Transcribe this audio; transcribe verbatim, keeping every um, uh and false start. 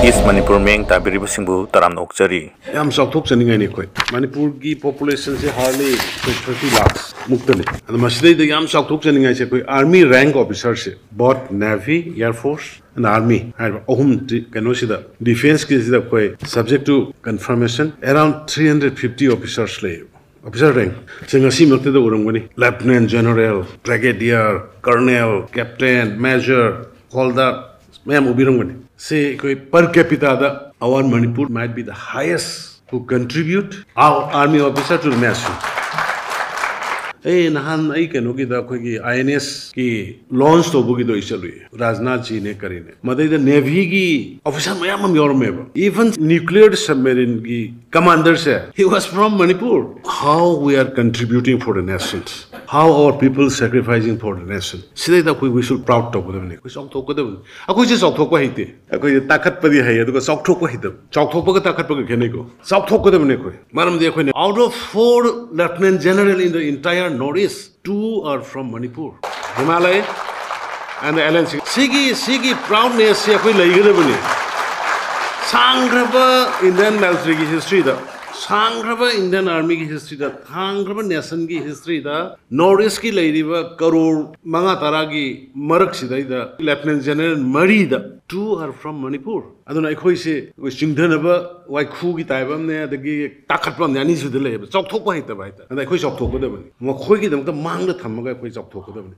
ꯏꯁ ꯃꯅꯤꯄꯨꯔ ꯃꯤꯠꯌꯦꯡ ꯇꯥꯕꯤꯔꯤꯕꯁꯤꯡꯕꯨ ꯇꯔꯥꯝꯅ ꯑꯣꯛꯆꯔꯤ꯫ ꯌꯥꯝ ꯆꯥꯎꯊꯣꯛꯆꯅꯤꯡꯉꯥꯏꯅꯤ ꯑꯩꯈꯣꯏ꯫ ꯃꯅꯤꯄꯨꯔꯒꯤ population ꯁꯦ hardly ꯑꯩꯈꯣꯏ thirty lakhs ꯃꯨꯛꯇꯅꯤ꯫ ꯑꯗꯣ ꯃꯁꯤꯗꯩꯗ ꯌꯥꯝ ꯆꯥꯎꯊꯣꯛꯆꯅꯤꯡꯉꯥꯏꯁꯦ ꯑꯩꯈꯣꯏ army rank officer say, both navy, air force and army ꯍꯥꯏꯔꯤꯕ ꯑꯍꯨꯝ ꯗꯤ-, ꯀꯩꯅꯣꯁꯤꯗ, defence ꯀꯤꯁꯤꯗ ꯑꯩꯈꯣꯏ, subject to confirmation, around three hundred fifty officers ꯂꯩꯌꯦꯕ꯫ Officer rank ꯁꯦ ꯉꯁꯤꯃꯛꯇꯗ ꯎꯔꯝꯒꯅꯤ, lieutenant general, brigadier, colonel, captain, major, howlder, ꯃꯌꯥꯝ ꯎꯕꯤꯔꯝꯒꯅꯤ꯫ ꯁꯤ ꯑꯩꯈꯣꯏ per capita the our Manipur might be the highest who contribute our army officer to the nation. ꯑꯦ, ꯅꯍꯥꯟ ꯑꯩ ꯀꯩꯅꯣꯒꯤꯗ, ꯑꯩꯈꯣꯏꯒꯤ INS ꯀꯤ launch ꯇꯧꯕꯒꯤꯗꯣ ꯑꯩ ꯆꯠꯂꯨꯏ, ꯔꯥꯖꯅꯥꯊ ꯖꯤꯅꯦ ꯀꯔꯤꯅꯦ꯫ ꯃꯗꯩꯗ navy ꯒꯤ officer ꯃꯌꯥꯝ ꯑꯃ ꯌꯥꯎꯔꯝꯃꯦꯕ꯫ Even nuclear submarine ꯒꯤ commander say, he was from Manipur. How we are contributing for the nation, how our people sacrificing for the nation. ꯁꯤꯗꯩꯗ ꯑꯩꯈꯣꯏ, we should proud ꯇꯧꯒꯗꯕꯅꯤ, ꯑꯩꯈꯣꯏ ꯆꯥꯎꯊꯣꯛꯀꯗꯕꯅꯤ꯫ ꯑꯩꯈꯣꯏꯁꯦ ꯆꯥꯎꯊꯣꯛꯄ ꯍꯩꯇꯦ꯫ ꯑꯩꯈꯣꯏꯁꯦ ꯇꯥꯈꯠꯄꯗꯤ ꯍꯩ, ꯑꯗꯨꯒ ꯆꯥꯎꯊꯣꯛꯄ ꯍꯩꯇꯕ꯫ ꯆꯥꯎꯊꯣꯛꯄꯒ ꯇꯥꯈꯠꯄꯒ ꯈꯦꯠꯅꯩꯀꯣ꯫ ꯆꯥꯎꯊꯣꯛꯀꯗꯕꯅꯤ ꯑꯩꯈꯣꯏ꯫ ꯃꯔꯝꯗꯤ ꯑꯩꯈꯣꯏꯅ, out of four lieutenant general in the entire Northeast, two are from Manipur, Himalay and the L N C. ꯁꯤꯒꯤ, ꯁꯤꯒꯤ proudness ꯁꯤ ꯑꯩꯈꯣꯏ ꯂꯩꯒꯗꯕꯅꯤ꯫ ꯁꯥꯡꯈ꯭ꯔꯕ Indian military ꯒꯤ history ꯗ, ꯁꯥꯡꯈ꯭ꯔꯕ Indian army ꯒꯤ history ꯗ, ꯁꯥꯡꯈ꯭ꯔꯕ nation ꯒꯤ history ꯗ, Northeast ꯀꯤ ꯂꯩꯔꯤꯕ ꯀꯔꯣꯔ ꯃꯉꯥ ꯇꯔꯥꯒꯤ ꯃꯔꯛꯁꯤꯗꯩꯗ lieutenant general ꯃꯔꯤꯗ, two are from Manipur. ꯑꯗꯨꯅ ꯑꯩꯈꯣꯏꯁꯦ, ꯑꯩꯈꯣꯏ ꯆꯤꯡꯊꯅꯕ ꯋꯥꯏꯈꯨꯒꯤ type ꯑꯃꯅꯦ, ꯑꯗꯒꯤ ꯇꯥꯈꯠꯄ ꯑꯃꯅꯦ, ꯑꯅꯤꯁꯨꯗ ꯂꯩꯌꯦꯕ꯫ ꯆꯥꯎꯊꯣꯛꯄ ꯍꯩꯇꯕ ꯍꯥꯏꯇꯥꯔꯦ꯫ ꯑꯗ ꯑꯩꯈꯣꯏ ꯆꯥꯎꯊꯣꯛꯀꯗꯕꯅꯤ, ꯃꯈꯣꯏꯒꯤꯗꯃꯛꯇ ꯃꯥꯡꯗ ꯊꯝꯃꯒ ꯑꯩꯈꯣꯏ ꯆꯥꯎꯊꯣꯛꯀꯗꯕꯅꯤ꯫